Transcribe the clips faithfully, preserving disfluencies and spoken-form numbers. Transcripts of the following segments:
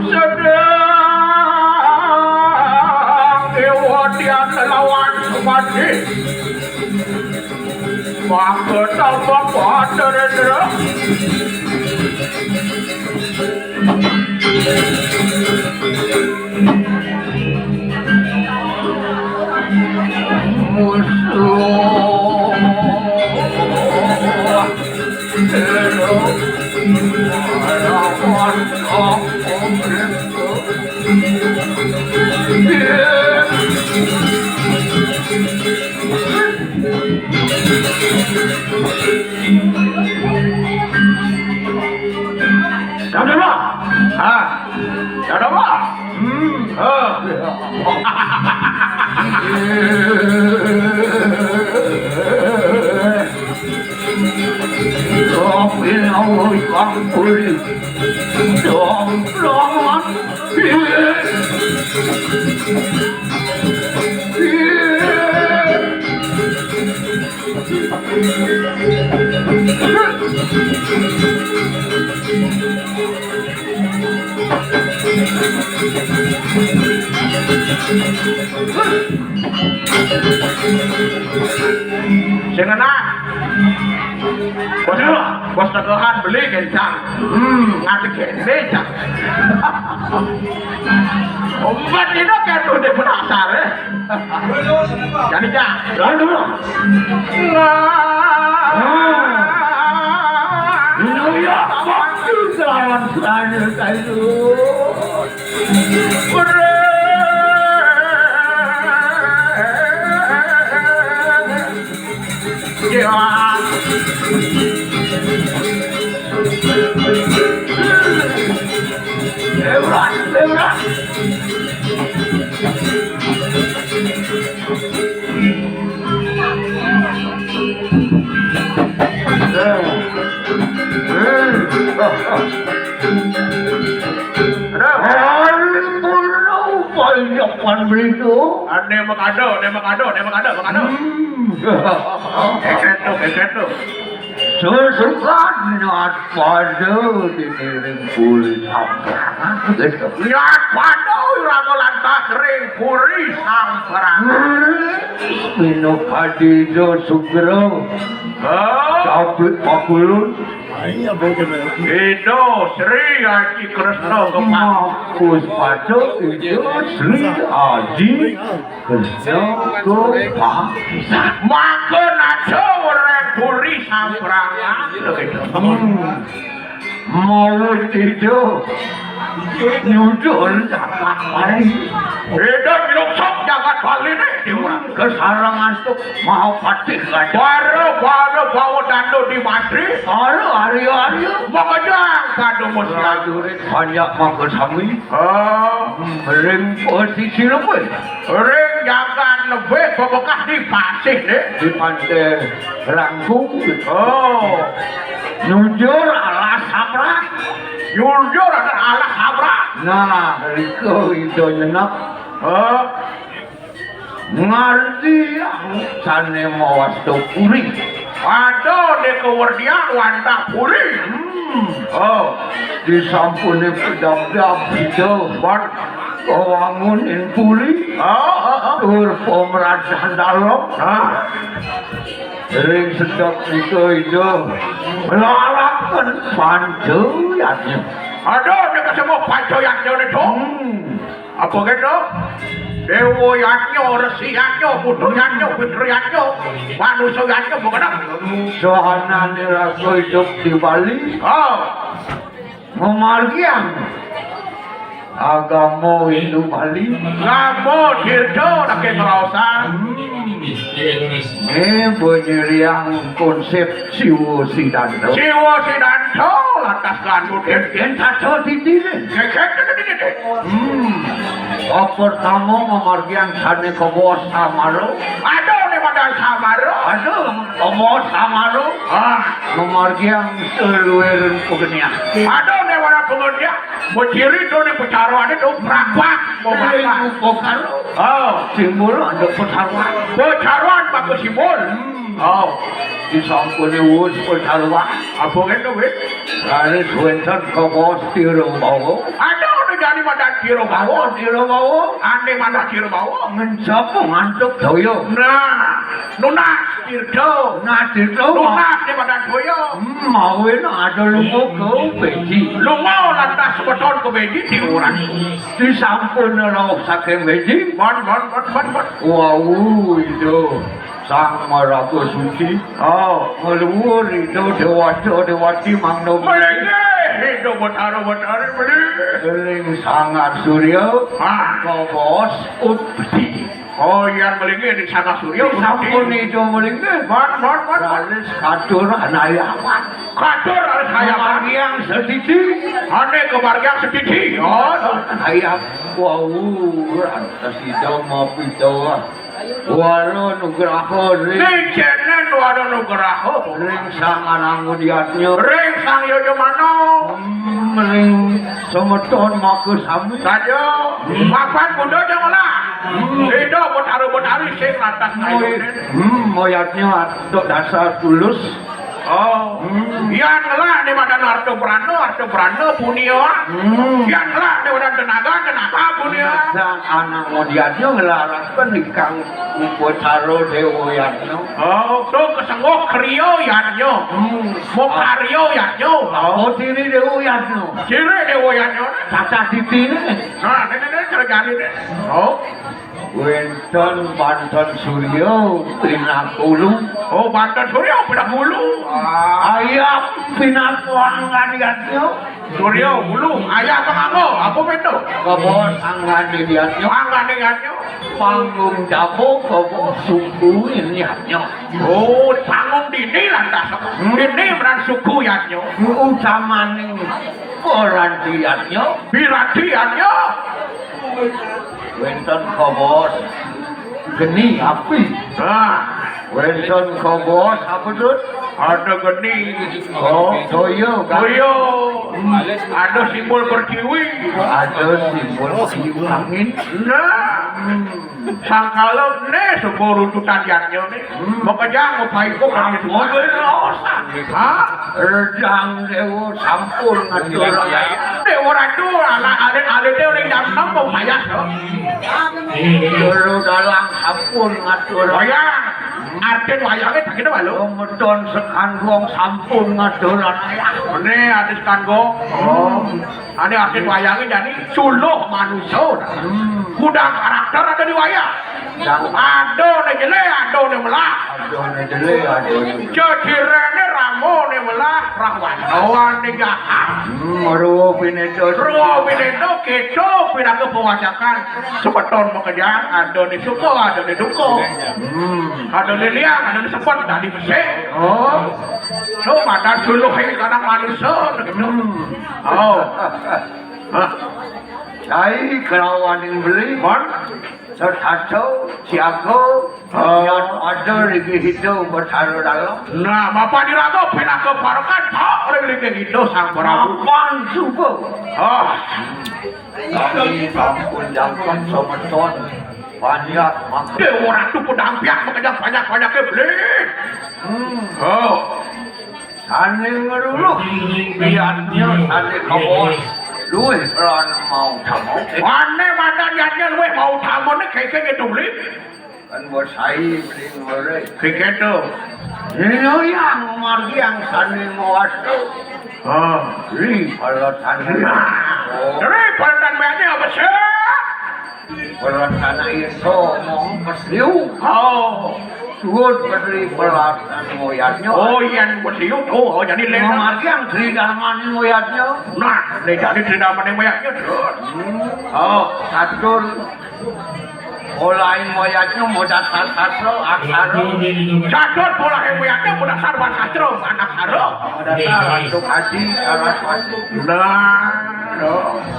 Sedang kewadian lawan mati. Maka tambah pater, Indra. Musuh. Ada apa? Ah, ada apa? Hmm, ah. Tapi lawan kampung. Dong, dong. Sing enak. Bos, bos tegehan beli kencang. Hmm, ngadeg gede, cak. Obat ini kan udah penasar, ya. Jadi, cak. Lalu. Nah. Nah. Iya, iya. Lawan saya, saya. Aduh. Hari pun banyak kan berita. Ada makado, ada makado, ada makado, makado. Hmm. Keket tuh, keket tuh. Sesukan nyat pada diniring kulit samperangan gitu. Nyat pada iraga lantas ring puri samperangan. Minum padi do sugro. Oh. Tapi pakulun. Ida Sri Aji Kresna Kemang. Puspacok Ida Sri Aji Kresna Kemang. Maka naca orang puri samperangan. Hmm. Maut Ida nyudur jagat Bali. Ida nyungsep jagat Bali nih. Diurang kesarangan tuh. Mahapatih Raja. Bara, bara bawa dando di Madri. Bara, Arya, Arya. Makejang kado musyajurit. Banyak mangga sami. Oh. Ring posisi lebih. Ring jangan lebih pemekah di pasih, deh. Di pantai Rangkung. Oh. Nyujur alas sabrak. Nyujur ada alas sabrak. Nah, riko itu nyenap. Oh. Ngarti sane mawasta puri. Ada de kawerdian wantah puri. Hmm. Oh, disampune pedabdab itu. Wan. Kawangun ing puri. Oh, oh, oh. Tur pemradan dalem. Ah. Ring sedek itu itu. Lalaken panjayatnya. Ada de kesemua panjayatnya itu. Hmm. Apa gitu? Dewa yatnya, resi yatnya, buddha yatnya, fitri yatnya, manusia yatnya, bukan apa? Sohanane raga idup di Bali. Oh. Memargiang agama Hindu Bali. Agama Hindu lagi ngerasa. Hmm. Ini penyiriang konsep Siwa Sidanto. Siwa Sidanto, lantas gandut. Enten saja titine. Gegek, gegek, gegek. Hmm. Apa pertama memargiang sane kawas samaro? Aduh, ini pada samaro. Aduh, kawas samaro. Ah. Memargiang seluweran pegenian. Aduh, ini pada pegenian. Beciri tuh nih pecaroane tuh prapak. Mau prapak. Pokaro. Oh. Simbol ada pecaroan. Pecaroan bagus simbol. Hmm. Oh. Disampune wus pecaroan. Apa gitu, wis? Raris wenten kawas tirung bawa. Aduh, Ane madan Kira Bawa. Kira Bawa. Ane madan Kira Bawa. Ngencep ngantuk toyo. Nah, nunas Tirta. Nunas Tirta. Nunas ane madan toyo. Hmm, mawen ada lunga ke Beji. Lunga lantas semeton ke Beji di urang. Disampun rauh saking Beji. Mon, mon, mon, mon, mon. Wau, itu. Sang Maraga Suci. Oh, ngluwur Ida Dewata Dewati mangda. Melinggih Ida Betara Betari beli. Ring Sanggar Surya. Ah. Kobos Uti. Oh, iya, melinggih ring Sanggar Surya. Sampun Ida melinggih. Mon, mon, mon, mon. Raris katur anayaman. Katur anayaman. Kamargiang setiti. Ane kamargiang setiti. Oh, ayam. Wau, rantes Ida mapita. Wara nugraha ring. Ning cenen wara nugraha. Ring Sang Anang Mudiatnya. Ring Sang Yajamana. Hmm, ring semeton maka sami. Saja. Hmm. Mapan kuda jangan lah. Hmm. Ida Betara Betari sing lantas. Moy-, kayune. Hmm, moyatnya antuk dasar tulus. Oh. Hmm. Yan ngelah ane madan Arta Brana, Arta Brana punia. Hmm. Yan ngelah ane madan Tenaga, Tenaga punia. Sang Anang Mudiatnya ngelaraken ingkang upacara Dewa Yatnya. Oh, to kesengguh kriya Yatnya. Hmm. Mokarya Yatnya. Oh, ciri Dewa Yatnya. Ciri Dewa Yatnya. Cacah titine. Nah, nek, nek, nek, cara jane, nek. Oh. Wenten banten Surya pinaka ulu. Oh, banten Surya pinaka ulu. Ah. Ayam pinaka anggan Yatnya. Surya ulu, ayam apa nganggo? Apa itu? Kebos anggan Yatnya. Anggan Yatnya. Panggung dapur kebos suku Yatnya. Oh, panggung dini lantas. Hmm. Dini meran suku Yatnya. Utamaning piranti Yatnya. Piranti Yatnya. Wenten kobos geni api. Nah. Wenten kobos apa, Dut? Ada geni. Oh, toya, kan? Toya. Hmm. Ada simbol pertiwi. Ada simbol pertiwi angin. Nah. Hmm. Sangkala ne suka runtutan Yatnya ne. Hmm. Makejang upai ko kan. Mobil raosan. Ha? Rejang Dewa sampun ngatur. Dewa Ratu, anak alit-alit dia udah jam enam mau payah, no? Juru dalang sampun ngatur. Wayang. Artin wayange tak kita malu. Pemeton sekanggong sampun ngatur ayah. Ini artis kanggong. Oh. Ane artin wayange jani suluh manusa. Hmm. Gudang karakter ada di wayang. Yang ada ne jele, ada ne melah. Ada ne jele, ada ne. Cecirene rama ne melah, Rahwana ne jahat. Hmm, Ruwa Pineda. Ruwa Pineda kita pinaka pewacakan. Semeton makejang, ada ne suka, ada ne duka. Hmm. Ada ne liang, ada ne sepet, dadi besik. Oh. So, madan suluh iki kadang manusa, gitu. Hmm. Oh. Hah? Cai kelawaning beli. Mon? Setata, siaga, oh. Yan ada lagi hidup bersara dalam. Nah, Bapak Diraga pinaka parekan, tak oleh lagi hidup sang Prabu. Mapan suka. Oh. Kami sampun jangkep semeton. Banyak makan. Dewa Ratu pedampiak makejang banyak-banyak ke beli. Hmm. Oh. Sane ngeruluh, Yatnya sane kebos, luwih pelan mau tamu. Ane madan Yatnya luwih mau tamune keke gitu, Bli. Kan bos sai beli ngore. Keke to. Nino yang margi yang sane mawasta. Oh. Ri pala sane. Nah. Oh. Ri pala sane apa sih? Perencana iso mong pesliu. Oh. Suud pesli pelat anu Yatnya. Oh, iya, anu pesliu. Oh, oh, jadi lain. Mamargiang Sri Darmaning Yatnya. Nah, lain jadi Sri Darmaning Yatnya. Hmm. Oh. Catur. Olahin Yatnya modal sastra, aksara. Catur olahin Yatnya modal sarwa sastra, aksara. Modal sastra, untuk haji, sarwa sastra. Nah, no.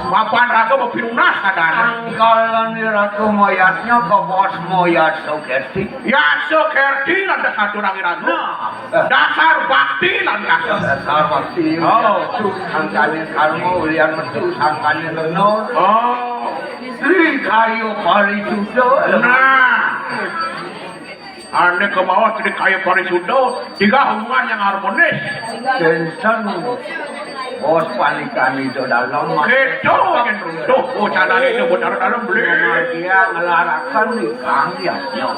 Mapan raga mapinunas sadana. Angkalan iraga mayatnya kebos mayat Sokerti. Ya Sokerti lantas aturang iraga. Nah. Dasar bakti lantas. Dasar bakti. Oh. Sangkane karma ulian metu sangkane lenur. Oh. Sri Kayu Parisuda. Nah. Ane ke bawah tadi kaya parisuda, tiga hubungan yang harmonis. Tentang Bos panikan itu dalam. Gitu, gitu. Oh, carane itu bocah dalam beli. Dia ngelarakan di kang ya.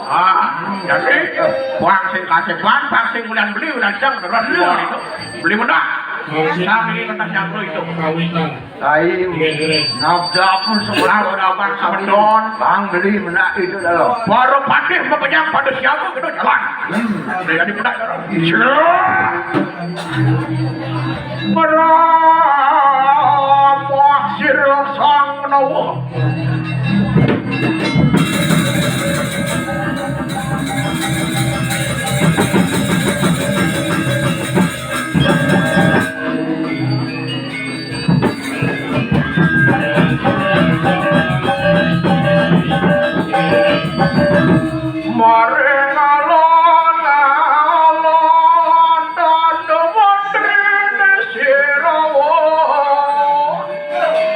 Ah, jadi bang sing kasih bang, bang sing ulian beli, ulian jang, terus beli itu. Beli menang. Sang ini kertas jangkrik itu. Kawitan. Lain. Iya, terus. Nabda pun sebelah udah bang sabedon. Bang beli menang itu dalam. Baru patih mempenyang pada siapa kena jalan. Hmm. Jadi menang dalam. Iya. Merampok sirah sang menawa. Maring alon-alon dan menterine sirawa.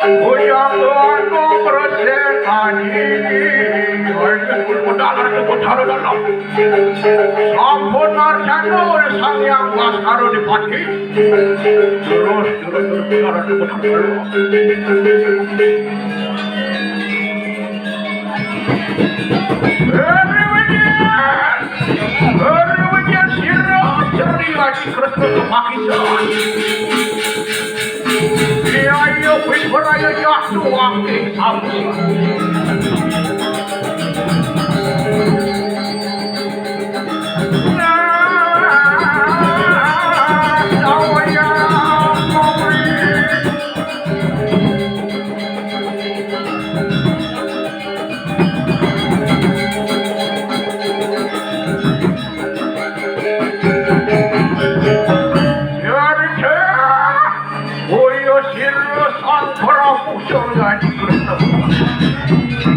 Uyang anu ngresek anjing. Modal anu modal dalam. Sampun arcana oleh Sang Hyang Baskara Dipati. Terus, terus, terus, terus, terus, terus. Hari wijen, hari wijen sira Sri Aji Kresna kepakisan. Iya, iya, wis beraya jatuh wakil sampun. Boyo sira Sang Prabu Surya Kresna.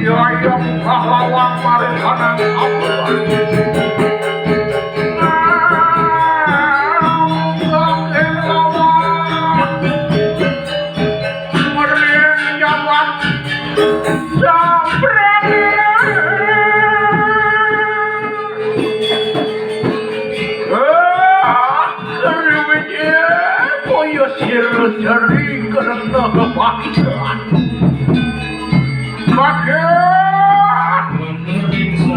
Yaya munggah lawang maring kanang abulan. Munggah ing lawang. Mering jaman Sang Prabu. Ah, Kriwiji, kaya sira Sri Kresna kepakisan. Maka,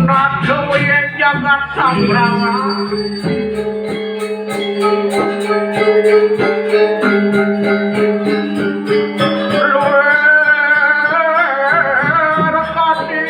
nadewa yen jagat Sambrawa. Luwih rekati.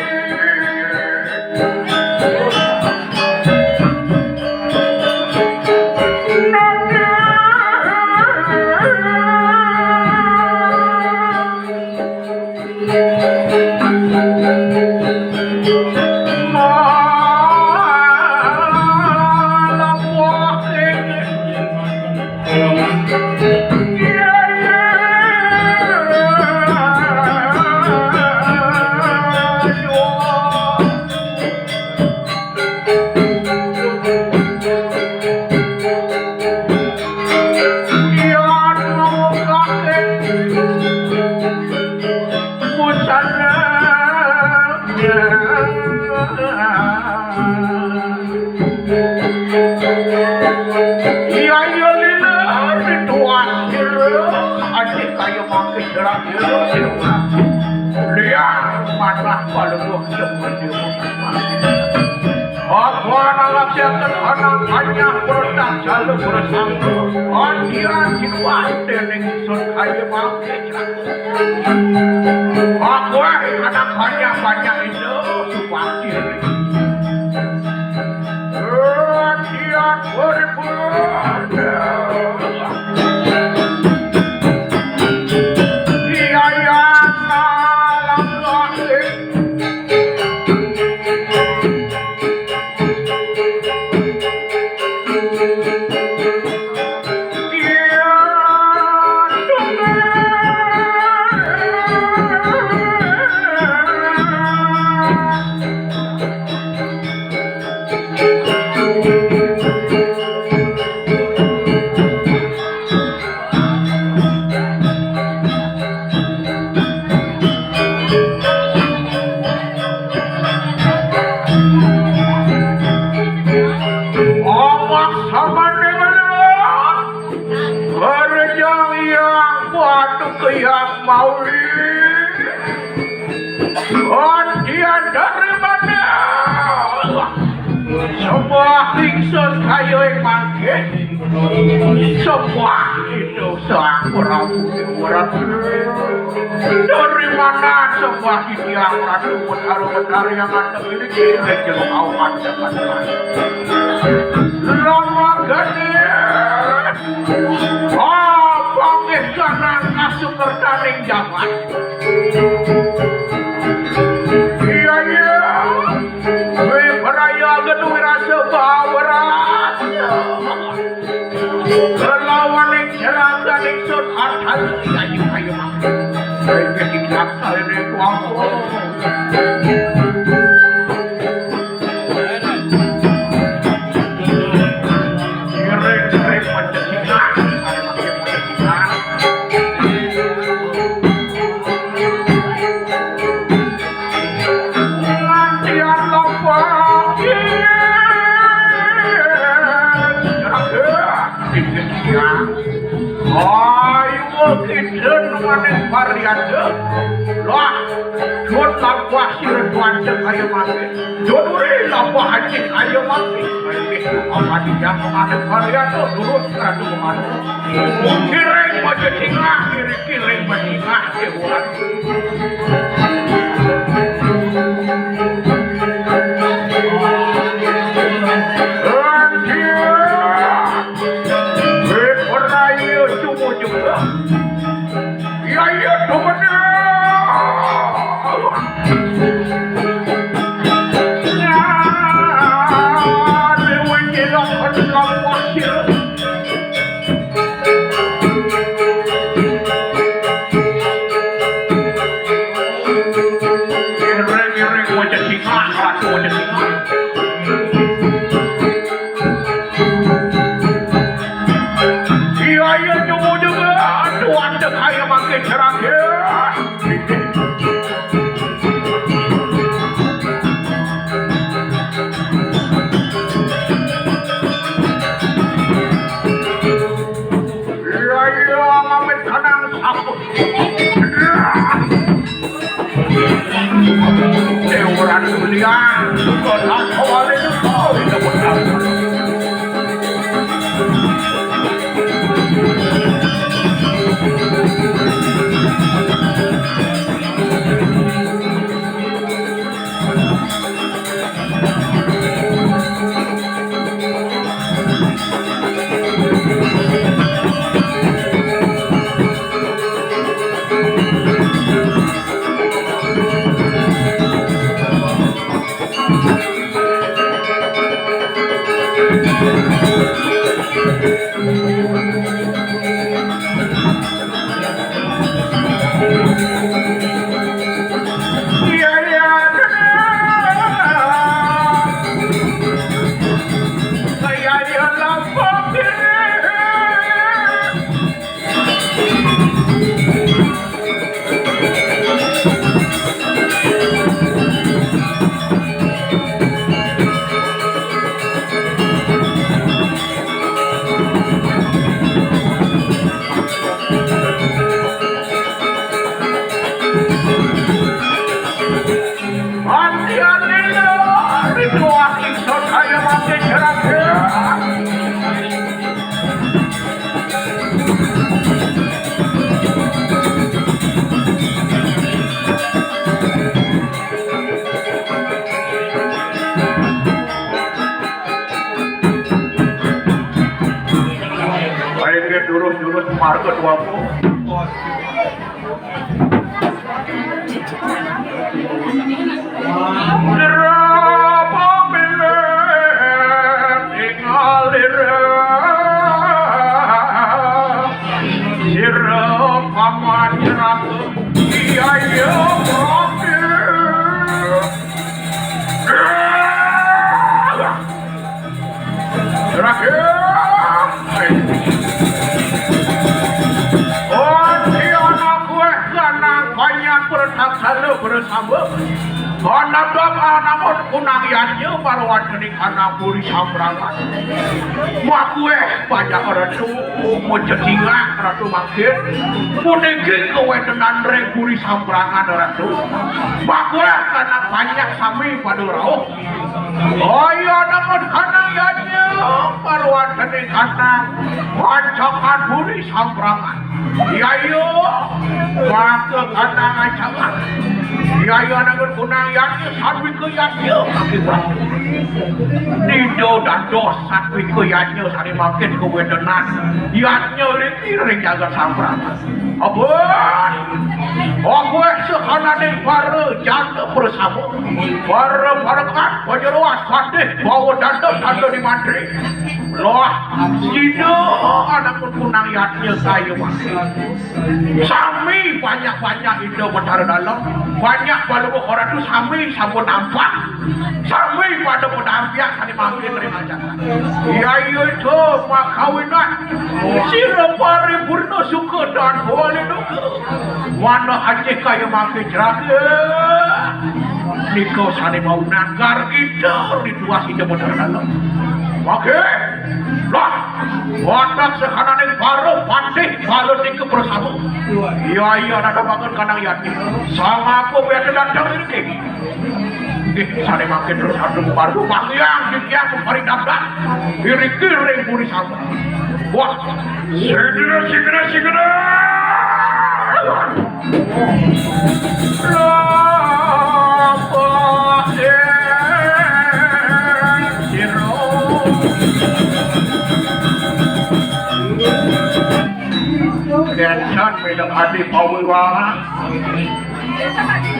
Iya, iya, lila, ritual, aji kaya mangke jerak, jerak, jerak. Liar, madrah, paluh, seperti apa? Apa nalaksaken anak anyar, produk, jaluk, bersangka. Adian, jiwa, dening sun, kaya mangke jerak. Aku, eh, anak anyar, banyak itu, supati. Aduh, keyang mawi. Adian dari mana? Sembah ingsun kaya mangkin. Sembah itu Sang Prabu Déwa Ratu. Dari mana sembah titiang Ratu Betara Betara yang ada ini? Kira-kira mau ada apa? Lama gede. Apa ngesanan kasukertaning jaman? Iya, iya. Wé, beraya genu wirasa baweran. Kelawaning jeragan ingsun atal. Ayo, ayo, Mang. Ayo, kita saling kuaku. Ngiring-ngiring panjenengan. Ngantian lempeng. Ayo, kidun maning Varianda. Lah, jun lampah sira tuanceng kaya mati. Jun uri lampah anjing kaya mati. Ayo, apa dia maning Varianda? Durus Ratu Komando. Kiring maja singah, kiring, kiring maja singah, Déwa. Anjir. Wé, ora iya, cuma juga. Iya, iya, temen. Ya, Déwa Jila, kenapa sih? Ngiring-ngiring wajah singa, ratu wajah singa. Iya, iya, nyuwun juga. Aduh, ada kaya makin cerah, ya. Iya, iya, ngamit kanang aku. Déwa Ratu Liang, suka tak kawali, oh, itu benar. Antian lila, ritual ingsun kaya mati jeragan. Ayo, durus-durus marga dua puluh. Sira pamilih ing alira, sira pamanceraka biaya mati. Terakhir. Oh, si anak kuwe lanang bayi Yang pertama kali bersama. Kanadap anamun kunang yanya marwatening kanang puri sambrangan. Makuéh banyak ratu, mencecingak ratu mangkin. Puniki kawéntenan ring puri sambrangan ratu. Makuéh kanang banyak sami pada rauh. Kaya anamun kanang yanya marwatening kanang pancakan puri sambrangan. Yaya, maka kanang ancaman. Yaya anamun kunang yanya satwika yanya kaki Prabu. Nida dados satwika yanya sané mangkin kawéntenan. Yanya ring ring jagat sambrangan. Abot. Abot sahananing para janda prasama. Para parekan panyeroan patih bawa danda tanda di mantri. Loh, sida anamun kunang yanya kaya mangkin. Sami banyak-banyak Ida Betara Dalem, banyak Baluga Ratu sami sampun nampak. Sami pada pada ampiak sané mangkin ring ajakan. Yaya to makawinan. Sira paripurna suka dan wali duka. Wana ajih kaya mangkin jraga. Nika sané maunan gargita rituas Ida Betara Dalem. Mangkin. Lah, watak sahananing para patih bala nika prasama. Iya, iya, nada bangun kanang yati. Sangapa biasa datang iriki? Nggih, sané mangkin terus adu marga pangyang dikiang paridabdan. Iriki ring puri sama. Wah, segera, segera, segera. Lapah, eh, sira. Dénten minangka adi pawiwahan.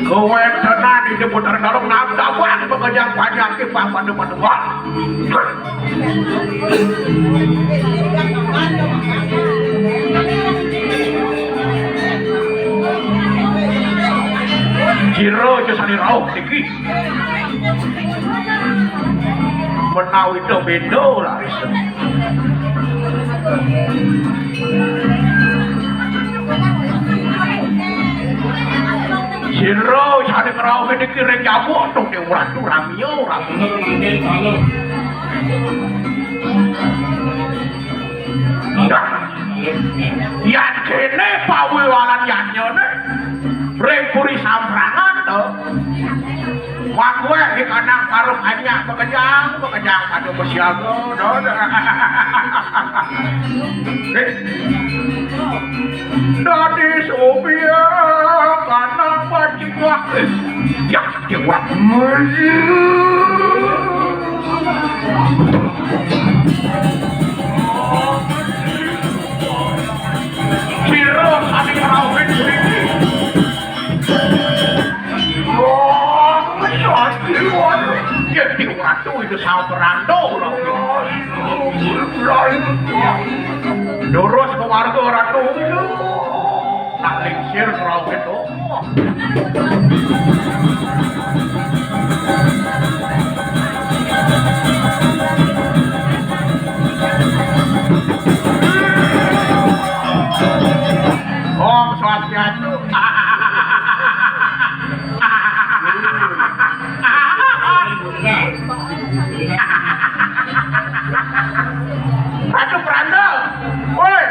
Kawéntenan Ida Betara Dalem nabdabang pangejang panjangke pang pada-pada. Sira aja sané rauh niki. Menawi to beda laris. Sira sané ngrauhin niki ring jamu, tuh, Déwa Ratu, ramia, ramia. Nah, yan kéné pawiwalan yanyané ring puri sambrangan to. Makuéh di kanang para banyak makejang, makejang pada bersiaga, to. Dadi supaya kanang bajingah. Ya, ya, wah. Sira sané ngrauhin mriki. Oh, ya, Déwa. Ya, Déwa Ratu itu sampurna, lho. Durus keluarga Ratu. Nak lingsir ngrauhin, oh. Om Swastiastu. Ratu Pranda. Woi.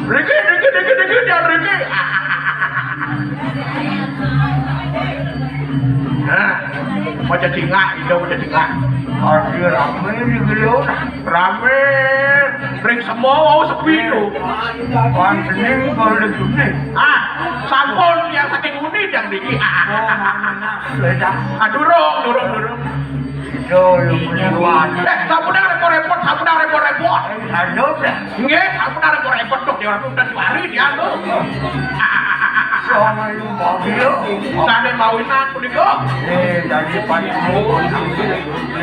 Riki, riki, riki, riki, jangan riki. Nah, maca cingak, Ida maca cingak. Adi ramé di beliau. Ramé. Ring semua wau sepi to. Wan sening kalau di sini. Ah, sampun yang saking nguni yang niki. Oh, mana nak? Beda. Ah, durung, durung, durung. Yo, yo, yo. Eh, sampun repot-repot, sampun repot-repot. Aduh, dah. Nggih, sampun repot-repot to, Déwa Ratu, udah diwari dia to. Soalnya mau dia. Sané mawinan punika. Eh, dari pagi.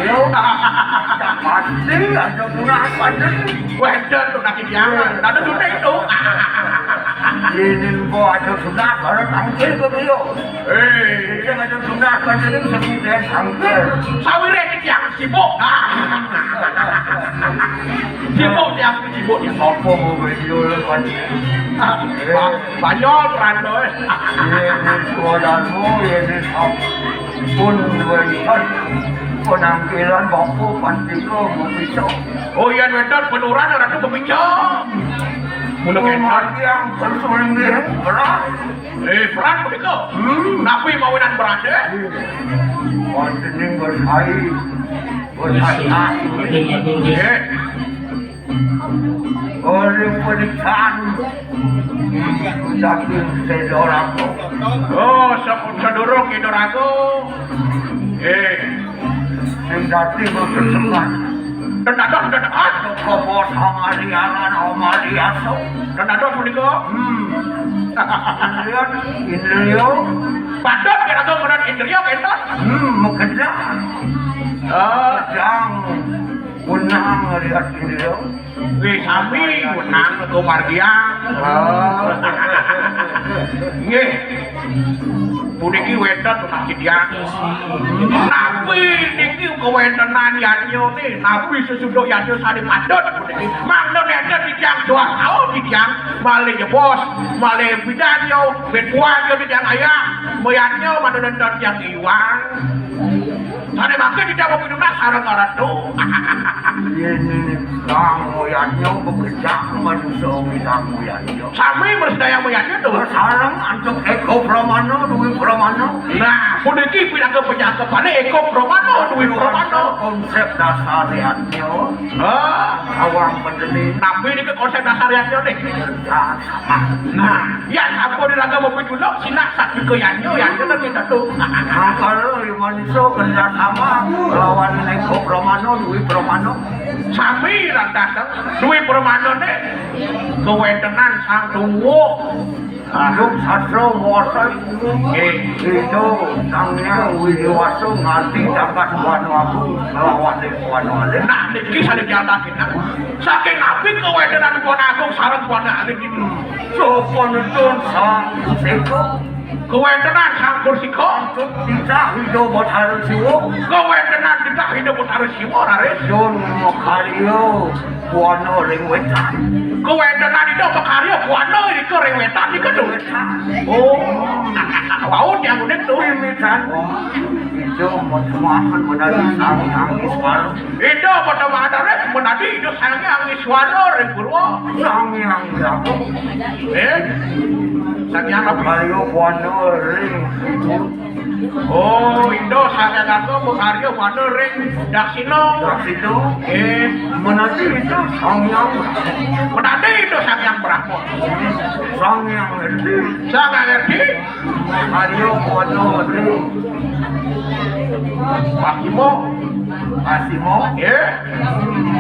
Yo, pasti ada murah pada. Wénten to nak diangan. Ada syuting to. Ini kok ada sunat, ada tangkil ke beliau. Eh, ini ada sunat, ada ini satu dan tangkil. Sawire iki yang sibuk. Ah. Sibuk dia, sibuk dia. Apa mau video lu kan? Ba-, banyol peran tu, eh. Ini kuadarmu, ini pun wonten penampilan bapa pantika bepica. Oh, iya, wonten penuran ratu bepica. Mula kena. Yang tersuling berat. Eh, berat begitu. Hmm. Tapi mawinan berat, eh. Pantening bersai. Bersai. Eh. Oleh pelican. Daging sedoraku. Oh, se-, sedurung sedoraku. Eh. Sing dadi kesesempat. Tenados, tenados. Kebos hamariaran hamariaso. Tenados punika. Hmm. Lihat, indrio. Patut kira tuh menurut indrio, kenten. Hmm, mengejang. Oh. Kejang. Wenang lihat indrio. Nggih, sami wenang kemargian. Oh. Nggih. Puniki wonten katidian. Napi niki kawontenan yadnyane, napi sesudah yadnya sane patut puniki. Mangda nenten titiang suah taun titiang malih nyebos, malih pidarya, ben puanja titiang ayah, mayadnya mangda nenten titiang iwang. Sane mangke titiang mapinunas sareng ratu. Yen sang moyadnya bekerja manusa mitang moyadnya. Sami mresidayang moyadnya to. Sareng antuk eko pramana, dwi pramana. Nah, puniki pinaka penyangkepane eko pramana, dwi pramana. Konsep dasar yadnya. Ah. Awang pedene. Napi niki konsep dasar yadnya nih? Kerja sama. Nah, ya sampun diraga mapitulung sinak satwika yadnya, yadnya kan kita tuh. Nah, kalau di manusia kerja sama lawan eko pramana, dwi pramana. Sami lantas dwi pramana nih. Kawontenan sang tuwuh. Duk sastra muasa. Nggih. Ida Sang Hyang Widhi Wasa nganti jagat Buana Agung nglawan Buana Alit. Nah, niki sane diandakin. Saking napi kawontenan Buana Agung sareng Buana Alit niku? Sapa nutun Sang Seka? Kawontenan Sang Kursika. Titah Ida Batara Siwa. Kawontenan titah Ida Batara Siwa, raris. Dun makarya Buana ring wetan. Kawontenan Ida makarya Buana nika ring wetan nika to. Wetan. Oh. Wau tiang unik to. Mimitan. Ida matemahan menadi Sang Hyang Iswara. Ida matemahan menadi Ida Sang Hyang Iswara ring purwa. Sang Hyang Brahma. Eh? Sang Hyang apa? Makarya Buana ring Oh, Ida Sang Hyang Agung makarya Buana ring daksina. Daksina. Eh. Menadi Ida Sang Hyang. Menadi Ida Sang Hyang Brahma. Sang Hyang Edi. Sang Hyang Edi. Makarya Buana ring pasima. Pasima. Eh.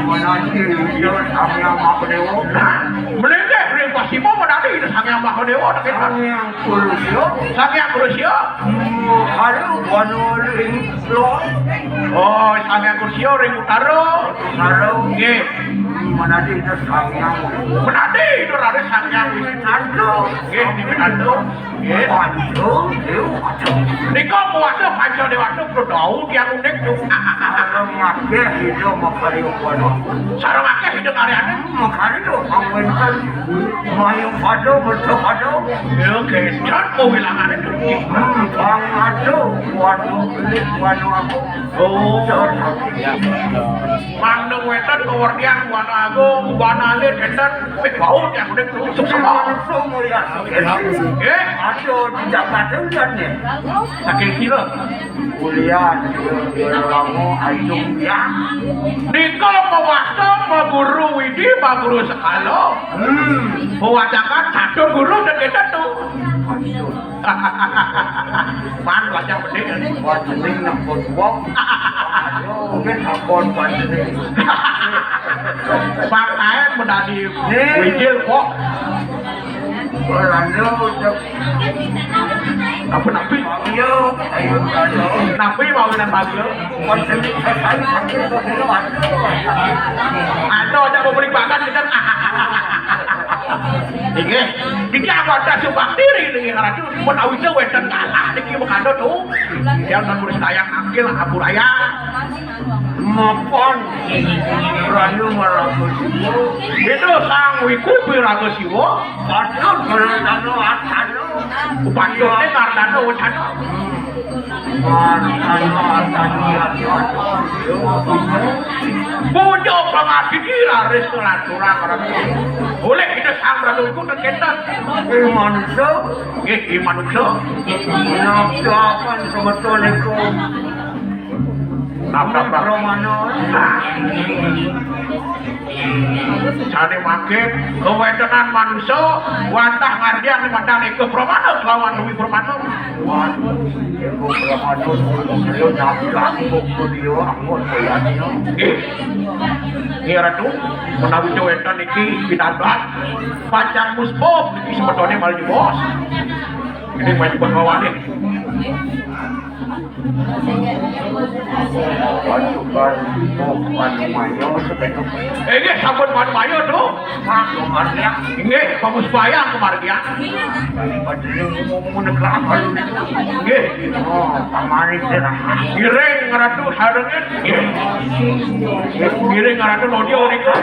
Menadi Ida Sang Hyang Mahadewa. Nah, melinggih ring pasima menadi Ida Sang Hyang Mahadewa. Sang Hyang Kurusia. Sang Hyang Kurusia. Makarya Buana ring lor. Oh, Sang Hyang Kurusia ring utara. Utara. Nggih. Menadi Ida Sang Hyang. Menadi Ida raris Sang Hyang Widi Tanda. Nggih, Widi Tanda. Nggih. Panca Dewa. Nika puasa Panca Dewata, Bro, dau tiang unik to. Sareng akeh Ida makarya Buana. Sareng akeh Ida karyane. Makarya pangwenten. Mayu pada, merta pada. Ya, gesot kawilangane to. Hmm, pangadu, Buana Alit, Buana Agung. Oh. Mangda wenten kawerdian Buana Agung, Buana Alit, enten, wih, bau tiang unik to. Sukses. Langsung ya. Nggih. Aduh, di Jakarta udan ya. Saking sira? Kuliah, lama, ayo, ya. Nika mawasta maguru Widi, maguru sekala. Hmm. Mawacakan catur guru dan kita tuh. Aduh. Pan wajah bening. Wah, bening nang buat wong. Aduh, mungkin takon buat bening. Pakaian menadi. Nih. Wijil kok. Orlando udah Apa napi? Bagio, ayo, ayo. Napi mawinan bagio? Bukan seni, saya sakit, saya sakit. Ada aja mau beli makan kita. Nggih, niki anggota Subakti niki, Ratu. Mun awise wonten kalah niki mengandung tuh. Yang non murid sayang akil abu raya. Mapan Ranu Maraga Siwa. Itu sang wiku Piraga Siwa. Patut bertano atano. Upatutne ngartano wetana. Martano atano atano. Puja pangabdi raris nglanturang. Oleh kita sang Ranu iku tekenten. Eh, manusa. Nggih, nggih, manusa. Napa semeton niku? Napa, Pak? Pramana. Nah. Jane mangke kawentenan manusa wantah ngardiang ning wantah nika pramana kelawan Dewi Pramana. Waduh, iku pramana, iku nabrak buku dia, ampun, boyane. Nggih. Nggih, Ratu, menawi wenten niki pinabat, pancen muspop niki sebetulnya malah jebos. Ini main jebos lawane. Padukan, oh, Manumaya sebentuk. Eh, nggih, sampun Manumaya, Duk. Pak, Komardian. Nggih, Pamuspaya Komardian. Daripada ngomong negara baru. Nggih. Oh, pamane sira. Ngiring Ratu sarengin. Nggih. Ngiring Ratu Nodya nika.